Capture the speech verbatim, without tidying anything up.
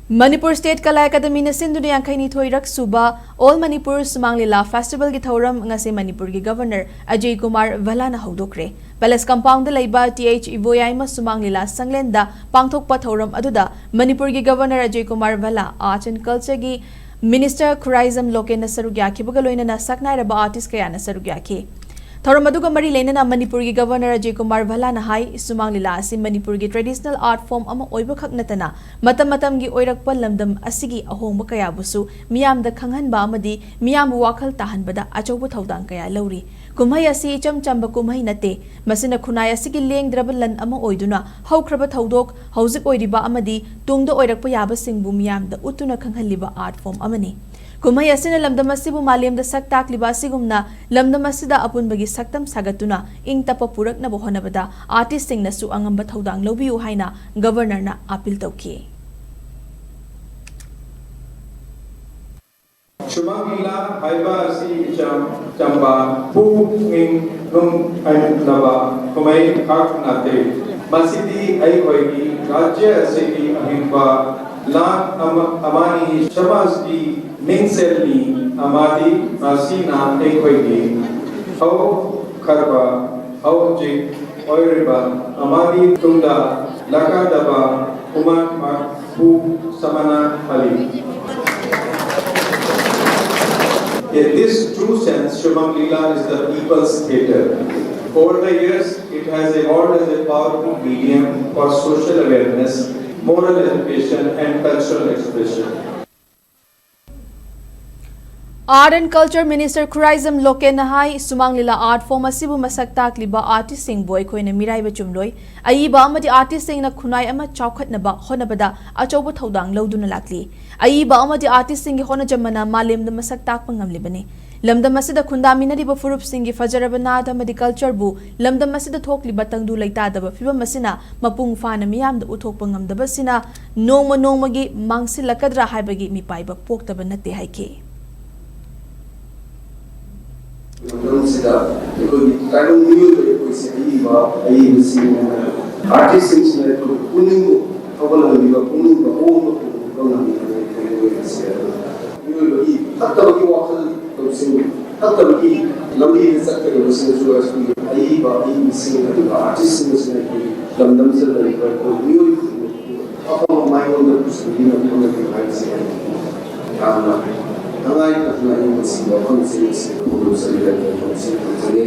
Manipur state ꯀꯂꯥ ꯑꯦꯀꯥꯗꯃꯤꯅ ꯁꯤꯟꯗꯨꯅ ꯌꯥꯡꯈꯩꯅꯤꯊꯣꯏꯔꯛ ꯁꯨꯕ ꯑꯣꯜ ꯃꯅꯤꯄꯨꯔ ꯁꯨꯃꯥꯡ ꯂꯤꯂꯥ ꯐꯦꯁꯇꯤꯚꯦꯜꯒꯤ ꯊꯧꯔꯝ ꯉꯁꯤ ꯃꯅꯤꯄꯨꯔꯒꯤ governor Ajay Kumar ꯚꯜꯂꯥꯅ ꯍꯧꯗꯣꯛꯈ꯭ꯔꯦ꯫ Palace compound ꯂꯩꯕ ꯇꯤ ꯑꯩꯆ ꯏꯕꯣꯌꯥꯏꯃ ꯁꯨꯃꯥꯡ ꯂꯤꯂꯥ ꯁꯪꯂꯦꯟꯗ ꯄꯥꯡꯊꯣꯛꯄ ꯊꯧꯔꯝ ꯑꯗꯨꯗ ꯃꯅꯤꯄꯨꯔꯒꯤ governor Ajay Kumar ꯚꯜꯂꯥ, art and ꯀꯜꯆꯔꯒꯤ ꯃꯤꯅꯤꯁꯇꯔ ꯈꯨꯔꯥꯏꯖꯝ ꯂꯣꯀꯦꯟꯅ ꯁꯔꯨꯛ ꯌꯥꯈꯤꯕꯒ ꯂꯣꯏꯅꯅ ꯁꯛꯅꯥꯏꯔꯕ ꯑꯥꯔꯇꯤꯁ ꯀꯌꯥꯅ ꯁꯔꯨꯛ ꯌꯥꯈꯤ꯫ ꯊꯧꯔꯝ ꯑꯗꯨꯒ ꯃꯔꯤ ꯂꯩꯅꯅ ꯃꯅꯤꯄꯨꯔꯒꯤ ꯒꯚꯔꯅꯔ ꯑꯖꯌ ꯀꯨꯃꯥꯔ ꯚꯜꯂꯥꯅ ꯍꯥꯏ, ꯁꯨꯃꯥꯡ ꯂꯤꯂꯥ ꯑꯁꯤ ꯃꯅꯤꯄꯨꯔꯒꯤ ꯇ꯭ꯔꯦꯗꯤꯁꯅꯦꯜ ꯑꯥꯔꯠ ꯐꯣꯔꯝ ꯑꯃ ꯑꯣꯏꯕꯈꯛ ꯅꯠꯇꯅ ꯃꯇꯝ ꯃꯇꯝꯒꯤ ꯑꯣꯏꯔꯛꯄ ꯂꯝꯗꯝ ꯑꯁꯤꯒꯤ ꯑꯍꯣꯡꯕ ꯀꯌꯥꯕꯨꯁꯨ ꯃꯤꯌꯥꯝꯗ ꯈꯪꯍꯟꯕ ꯑꯃꯗꯤ ꯃꯤꯌꯥꯝꯕꯨ ꯋꯥꯈꯜ ꯇꯥꯍꯟꯕꯗ ꯑꯆꯧꯕ ꯊꯧꯗꯥꯡ ꯀꯌꯥ ꯂꯧꯔꯤ꯫ ꯀꯨꯝꯍꯩ ꯑꯁꯤ ꯏꯆꯝ ꯆꯝꯕ ꯀꯨꯝꯍꯩ ꯅꯠꯇꯦ꯫ ꯃꯁꯤꯅ ꯈꯨꯟꯅꯥꯏ ꯑꯁꯤꯒꯤ ꯂꯦꯡꯗ꯭ꯔꯕ ꯂꯟ ꯑꯃ ꯑꯣꯏꯗꯨꯅ ꯍꯧꯈ꯭ꯔꯕ ꯊꯧꯗꯣꯛ, ꯍꯧꯖꯤꯛ ꯑꯣꯏꯔꯤꯕ ꯑꯃꯗꯤ ꯇꯨꯡꯗ ꯑꯣꯏꯔꯛꯄ ꯌꯥꯕꯁꯤꯡꯕꯨ ꯃꯤꯌꯥꯝꯗ ꯎꯠꯇꯨꯅ ꯈꯪꯍꯜꯂꯤꯕ ꯑꯥꯔꯠ ꯐꯣꯔꯝ ꯑꯃꯅꯤ꯫ ꯀꯨꯝꯍꯩ ꯑꯁꯤꯅ ꯂꯝꯗꯝ ꯑꯁꯤꯕꯨ ꯃꯥꯂꯦꯝꯗ ꯁꯛ ꯇꯥꯛꯂꯤꯕ ꯑꯁꯤꯒꯨꯝꯅ ꯂꯝꯗꯝ ꯑꯁꯤꯗ ꯑꯄꯨꯟꯕꯒꯤ ꯁꯛꯇꯝ ꯁꯥꯒꯠꯇꯨꯅ ꯏꯪ ꯇꯞꯄ ꯄꯨꯔꯛꯅꯕ ꯍꯣꯠꯅꯕꯗ ꯑꯥꯔꯇꯤꯁꯁꯤꯡꯅꯁꯨ ꯑꯉꯝꯕ ꯊꯧꯗꯥꯡ ꯂꯧꯕꯤꯌꯨ ꯍꯥꯏꯅ ꯒꯚꯔꯅꯔꯅ ꯑꯥꯄꯤꯜ ꯇꯧꯈꯤ꯫ ꯁꯨꯃꯥꯡ ꯂꯤꯂꯥ ꯍꯥꯏꯕ ꯑꯁꯤ ꯏꯆꯝ ꯆꯝꯕ ꯄꯨꯛꯅꯤꯡ ꯅꯨꯡꯍꯟꯅꯕ ꯀꯨꯝꯍꯩ ꯈꯛ ꯅꯠꯇꯦ꯫ ꯃꯁꯤꯗꯤ ꯑꯩꯈꯣꯏꯒꯤ ꯔꯥꯖ꯭ꯌ ꯑꯁꯤꯒꯤ ꯑꯍꯤꯡꯕ ꯂꯥꯟ ꯑꯃ-, ꯑꯃꯅꯤ, ꯁꯃꯥꯖꯀꯤ ꯃꯤꯡꯁꯦꯜꯅꯤ, ꯑꯃꯗꯤ ꯃꯁꯤꯅ ꯑꯩꯈꯣꯏꯒꯤ ꯍꯧꯈ꯭ꯔꯕ, ꯍꯧꯖꯤꯛ ꯑꯣꯏꯔꯤꯕ ꯑꯃꯗꯤ ꯇꯨꯡꯗ ꯂꯥꯛꯀꯗꯕ ꯄꯨꯝꯅꯃꯛꯄꯨ ꯁꯃꯥꯅꯍꯜꯂꯤ꯫ In this true sense, Shubham Leela is the people's theatre. Over the years, it has evolved as a powerful medium for social awareness, moral education, and cultural expression. Art and culture minister Khuraijam ꯂꯣꯀꯦꯟꯅ ꯍꯥꯏ, Sumang Lila art form ꯑꯁꯤꯕꯨ ꯃꯁꯛ ꯇꯥꯛꯂꯤꯕ ꯑꯥꯔꯇꯤꯁꯁꯤꯡꯕꯨ ꯑꯩꯈꯣꯏꯅ ꯃꯤꯔꯥꯏꯕ ꯆꯨꯝꯂꯣꯏ꯫ ꯑꯏꯕ ꯑꯃꯗꯤ ꯑꯥꯔꯇꯤꯁꯁꯤꯡꯅ ꯈꯨꯟꯅꯥꯏ ꯑꯃ ꯆꯥꯎꯈꯠꯅꯕ ꯍꯣꯠꯅꯕꯗ ꯑꯆꯧꯕ ꯊꯧꯗꯥꯡ ꯂꯧꯗꯨꯅ ꯂꯥꯛꯂꯤ꯫ ꯑꯏꯕ ꯑꯃꯗꯤ ꯑꯥꯔꯇꯤꯁꯁꯤꯡꯒꯤ ꯍꯣꯠꯅꯖꯃꯅ ꯃꯥꯂꯦꯝꯗ ꯃꯁꯛ ꯇꯥꯛꯄ ꯉꯝꯂꯤꯕꯅꯤ꯫ ꯂꯝꯗꯝ ꯑꯁꯤꯗ ꯈꯨꯟꯗꯥꯃꯤꯟꯅꯔꯤꯕ ꯐꯨꯔꯨꯞꯁꯤꯡꯒꯤ ꯐꯖꯔꯕ ꯅꯥꯠ ꯑꯃꯗꯤ ꯀꯜꯆꯔꯕꯨ ꯂꯝꯗꯝ ꯑꯁꯤꯗ ꯊꯣꯛꯂꯤꯕ ꯇꯪꯗꯨ ꯂꯩꯇꯥꯗꯕ ꯐꯤꯕꯝ ꯑꯁꯤꯅ ꯃꯄꯨꯡ ꯐꯥꯅ ꯃꯤꯌꯥꯝꯗ ꯎꯠꯊꯣꯛꯄ ꯉꯝꯗꯕꯁꯤꯅ ꯅꯣꯡꯃ ꯅꯣꯡꯃꯒꯤ ꯃꯥꯡꯁꯤꯜꯂꯛꯀꯗ꯭ꯔꯥ ꯍꯥꯏꯕꯒꯤ ꯃꯤꯄꯥꯏꯕ ꯄꯣꯛꯇꯕ ꯅꯠꯇꯦ ꯍꯥꯏꯈꯤ꯫ ꯃꯇꯝꯁꯤꯗ ꯑꯩꯈꯣꯏꯒꯤ ꯇꯥꯏꯕꯪ ꯃꯤꯑꯣꯏꯕ ꯑꯩꯈꯣꯏꯁꯦ ꯑꯏꯕ, ꯑꯏꯕꯁꯤꯡ ꯑꯥꯔꯇꯤꯁꯁꯤꯡꯁꯤꯅ ꯑꯩꯈꯣꯏ ꯄꯨꯛꯅꯤꯡꯕꯨ ꯊꯧꯒꯠꯍꯟꯕꯤꯕ, ꯄꯨꯛꯅꯤꯡꯕꯨ ꯑꯍꯣꯡꯕ ꯄꯨꯔꯛꯄ ꯉꯝꯗꯅ ꯃꯤꯑꯣꯏꯕꯁꯦ ꯃꯤꯑꯣꯏꯕꯒꯤ ꯐꯠꯇꯕꯒꯤ ꯋꯥꯈꯜ ꯂꯧꯁꯤꯡ, ꯐꯠꯇꯕꯒꯤ ꯂꯝꯕꯤꯗ ꯆꯠꯀꯗꯕꯁꯤꯡꯁꯨ ꯑꯩꯈꯣꯏꯒꯤ ꯑꯏꯕ ꯑꯏꯕꯁꯤꯡ, ꯑꯗꯨꯒ ꯑꯥꯔꯇꯤꯁꯁꯤꯡ ꯑꯁꯤꯅ ꯑꯩꯈꯣꯏꯒꯤ ꯂꯝꯗꯝꯁꯤꯗ ꯂꯩꯔꯤꯕ ꯑꯩꯈꯣꯏ ꯃꯤꯑꯣꯏꯕꯁꯤꯡꯕꯨ ꯑꯐꯕ ꯃꯥꯏꯔꯣꯝꯗ ꯄꯨꯁꯤꯟꯕꯤꯅꯕ ꯍꯣꯠꯅꯕꯤꯌꯨ ꯍꯥꯏꯕꯁꯦ ꯑꯩ ꯌꯥꯝꯅ ꯇꯉꯥꯏ ꯐꯗꯅ ꯑꯩ ꯃꯁꯤ ꯋꯥꯐꯝꯁꯤꯡ ꯑꯁꯤ ꯐꯣꯡꯗꯣꯛꯆꯔꯤ ꯍꯥꯏꯕ ꯋꯥꯐꯝꯁꯤ ꯊꯝꯖꯒꯦ꯫